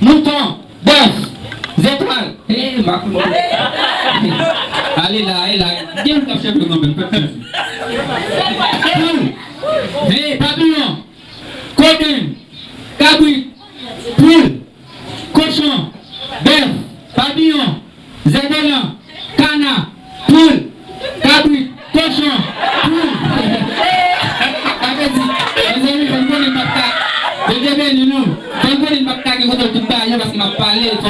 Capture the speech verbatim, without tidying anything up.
Mouton, bèf, zetwal. Hey, m pa konn. Ale la, ale la. Gen moun k ap chèche kanmenm, fè pèp. Poul. Hey, papiyon. Kokenn. Kabrit. Poul. Kochon. Bèf. Papiyon. Zèbelan, kana, poul, kabrit, kochon, poul. Sa vle di, mezanmi, fò n konnen m p ap ka, Bondye beni nou. Fò n konnen m p ap ka gen kontwòl tout bagay yo paske m ap pale, fò